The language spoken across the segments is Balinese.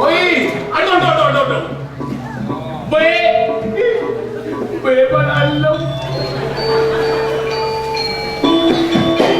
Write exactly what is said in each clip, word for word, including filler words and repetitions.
Woi, aduh, aduh, aduh, aduh, aduh. Bé, bé malu.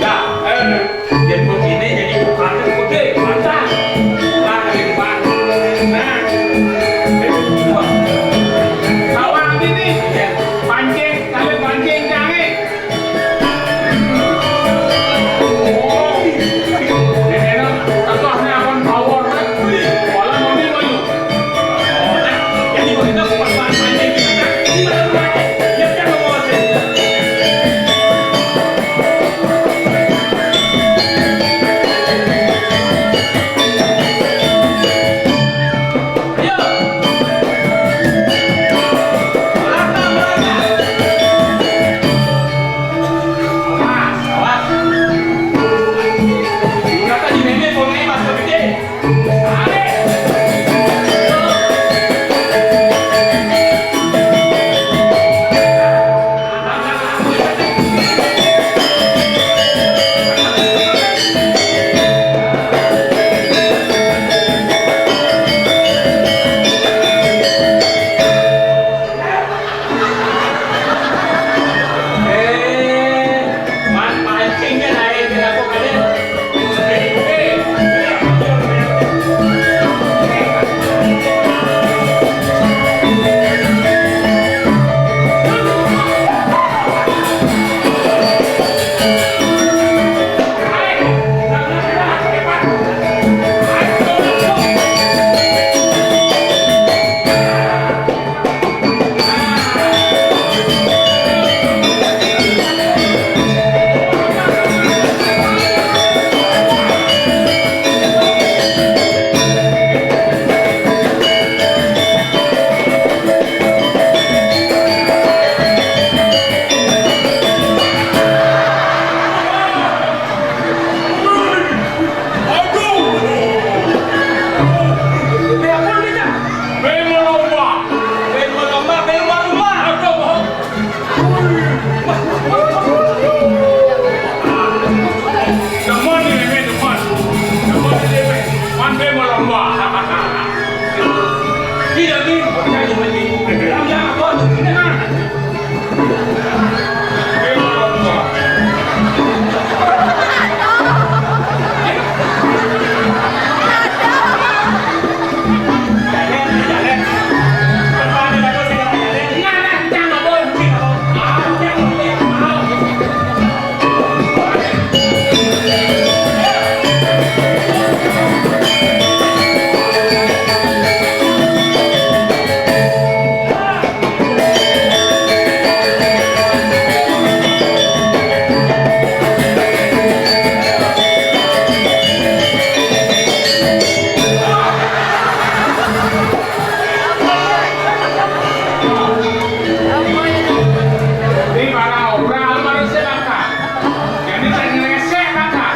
Nah, eh, jadi begini, jadi bukan gede, mantap. Nah, di depan. Nah, eh, sawang ini, ya, pancing, kalian pancing, jangan. Demen ni, Meme, demen. Demen ni, Meme. Man bé melomba. Tidak ni, jangan ni. Jangan, jangan, kau tu kena. Bé melomba. Ini para obral manusia bangka. Jadi saya ngeresek bangka.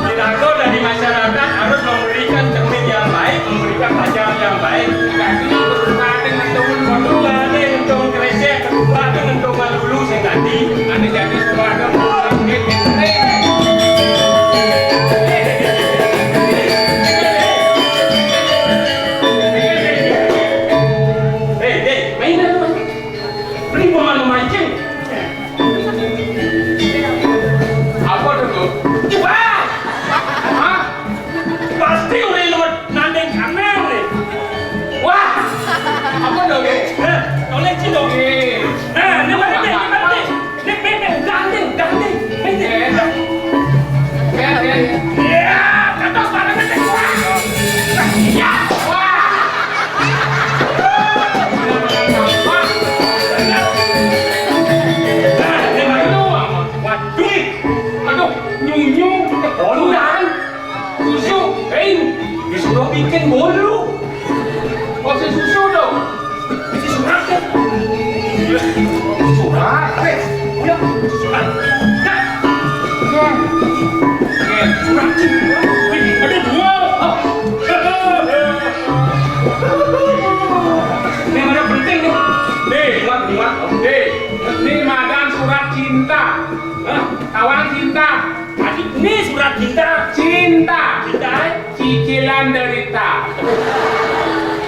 Pidato dari masyarakat harus memberikan cermin yang baik, memberikan pelajaran yang baik. Jadi, bukan dengan temen bodoh. Bukan dengan temen kresek, bukan dengan temen lulu sing tadi. Ane jadi suara. Eh, eh, mainan apa? Beli pemain mancing. Apa tuh? Wah! Hah? Pasti udah lewat nanding kamera nih. Wah! Apa dong, Ge? Hah? Tolong sih dong. Ge. Nah, ini mana nih? Ini mana nih? Ini, ini, ini, gandeng, gandeng. Ini. Ge, Ge. Iya, kata suaranya teh. Wah! Iya. Wah! Nah, ini mana lu? Waduh. Aduh, nyunyu, oluran, susu, eh, disuruh bikin bolu. Kok si susu dong? Si surat ya? Surat, eh. Udah, surat. Nah. Ya. Ya, surat. Wih, ada dua. Oh. Ini ada penting nih. Nih, buat, buat. Nih, ini madan surat. Cinta. Hah? Tawang cinta. Tadi ini surat cinta. Cinta. Cinta, eh? Cicilan derita.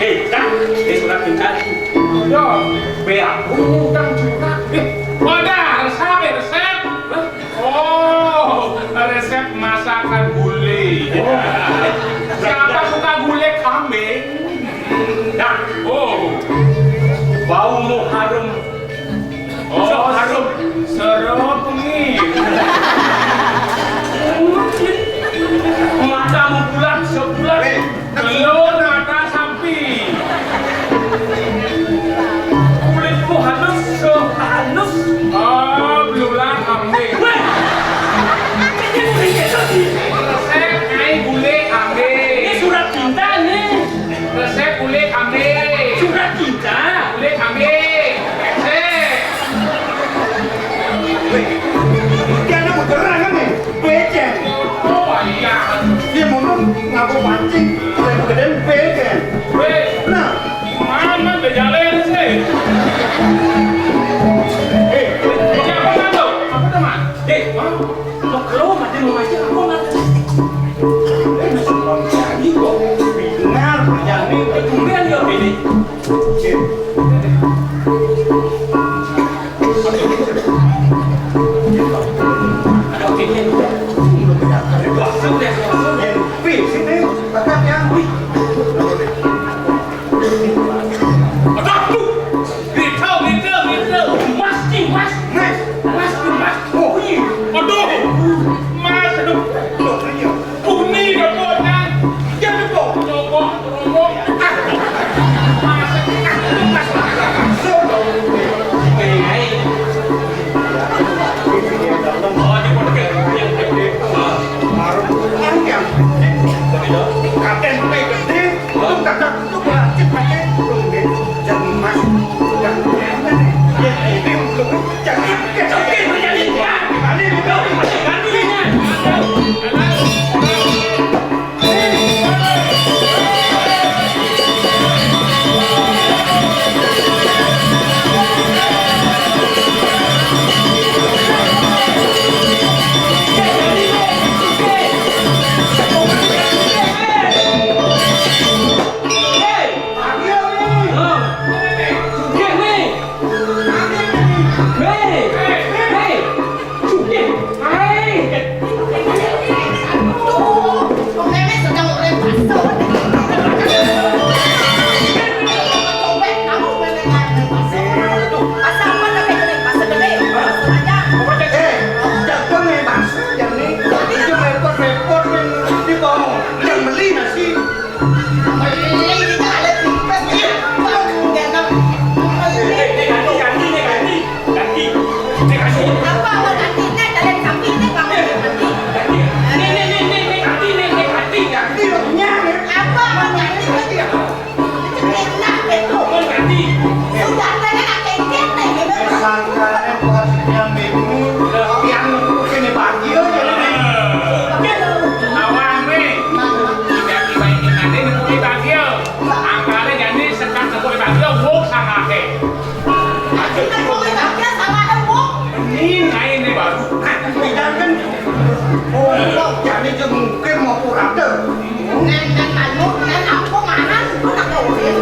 Eh, Kang, ini surat cinta. Yo, be aku utang curhat. Eh, wadah, resep, ya, resep. Hah? Oh, resep masakan gulai. Oh. Siapa suka gulai kambing? Nah, oh. Baumu harum. Oh, harum. Serep nih. Matamu bulat sebulat. Eh, telur mata sapi. Kulitmu halus sehalus. Oh, belulang kambing. Weh. Ini muridnya tadi. Resep, ai, gulai kambing. Ini surat cinta nih. Resep gulai kambing. Surat cinta. Gulai kambing. Resep. Weh, iki ana kuderangan nih, becek. Oh, iya. Dia mau nganggo pancing, oleh kegedean becek. Weh, nah, mana bejalen sih? Eh, ini apa kan tuh? Apa tuh, Mas? Eh, Mas, lo, lo mati mau ngaji apa, Mas? Eh, Mas, mau ngaji kok. Benar, jadi tumben ya ini. Aduh, aduh. Gitu, gitu, gitu. Mas, Mas. Mas, Mas. Oh, iya. Aduh, Mas, aduh. Bunyi dapurnya. Jangan dapur. Coba, coba. Ah. Masak, ah, itu masak. Suruh. Ini, ai. Oh, di pondok ya? Iya, iya. Ah. Marung. Yang. Katen, katen. Itu kakak, itu berarti pakai. Jangan masuk. Jangan. Ya, ini untuk. Sangkane bukan yang bingung, yang kene bahagia jadi. Awame, tiba-tiba ini nanti nemuin bahagia. Angkare jadi sekat nemuin bahagia, wong sangake. Ini ae ne baru. Jangan. Oh, jadi jengukir mau purate. Neng, neng, anu, neng, aku mana? Aku nak kawin.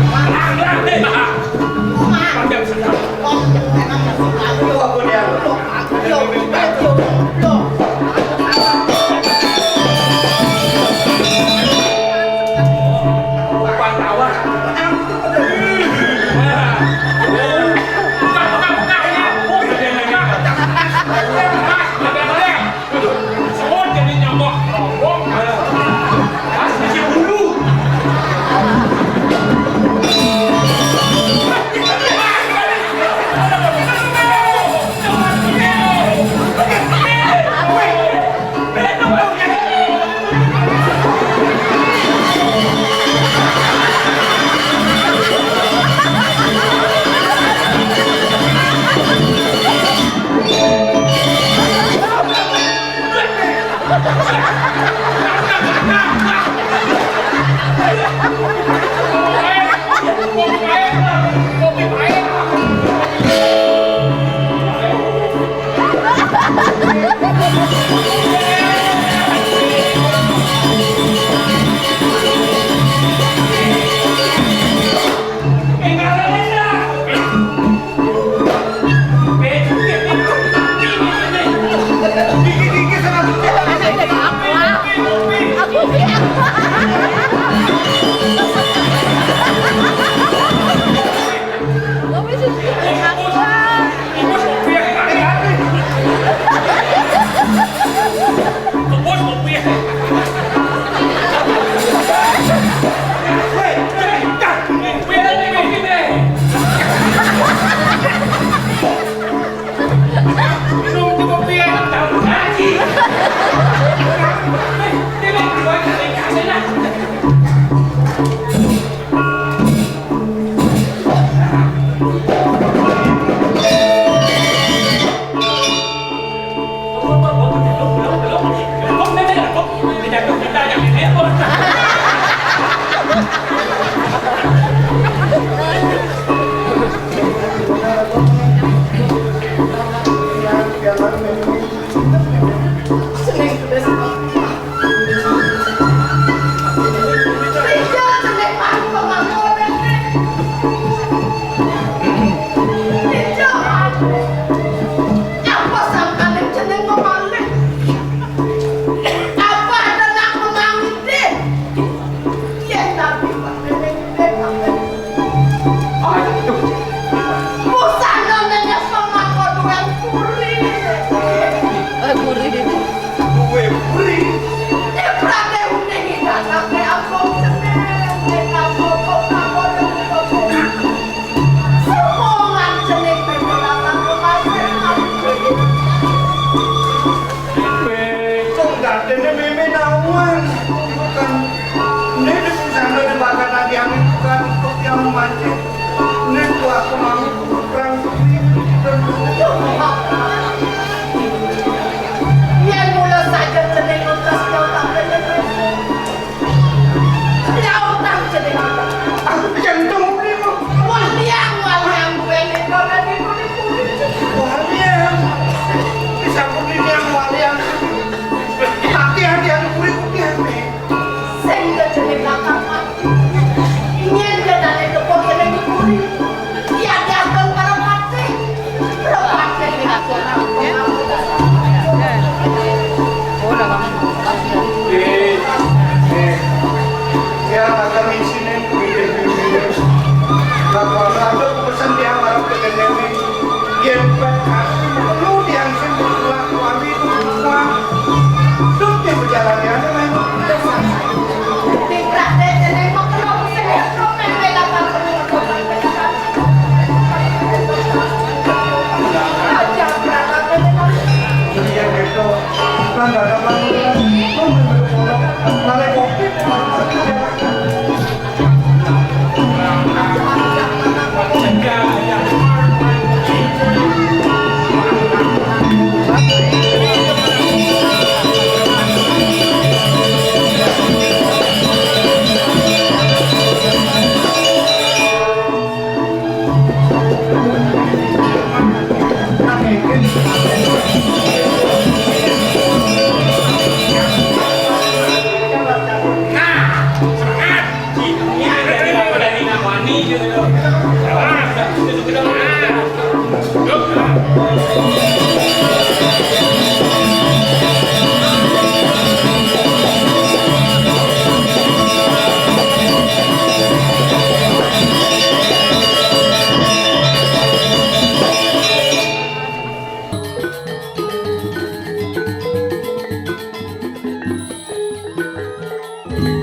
Mana? Aku mana? Panjang sekali. Oh, neng, neng, neng, aku dia. Yo, yo, yo. Wartawan. Buka, buka, buka, ini. Buka, buka, buka. Mas, buka, buka. Soal jadi nyamuk rombong, Mas. Mas, bisi bulu. Apa sangkaning jeneng pemaling? Apa ada nak pemangit? Yen tapi Pak Neneng, Pak Neneng. Aduh. Busana nenek pemangko duwe puri. Eh, puri. Duwe puri. Diprate uning ing anake ampun jeneng, nek ampun kok ampun. Semongan jeneng bebelakan kemase. Becok gantene meme nawan. Bukan. Ini di pusana di bakat lagi angin bukan untuk yang memancing. Ini buat kemami bukan. Yen mula saja jeneng utus kau tak pengen. Lautang jeneng. Aku jantung mriko. Waliang, waliang duweni duweni puri-puri. Waliang. Bisa puri yang waliang. Hati-hati anu puri-puri ame. Sing jeneng lakar mati. Yen jenenge kepok jeneng puri. Iya diatur karo mati. Eh, eh, ya, akan isine kuwi. Lah, kok ada pesan dia marang pengennya nih. Yen perlu dia sing berlaku ami itu semua. Terus dia berjalannya, ada main.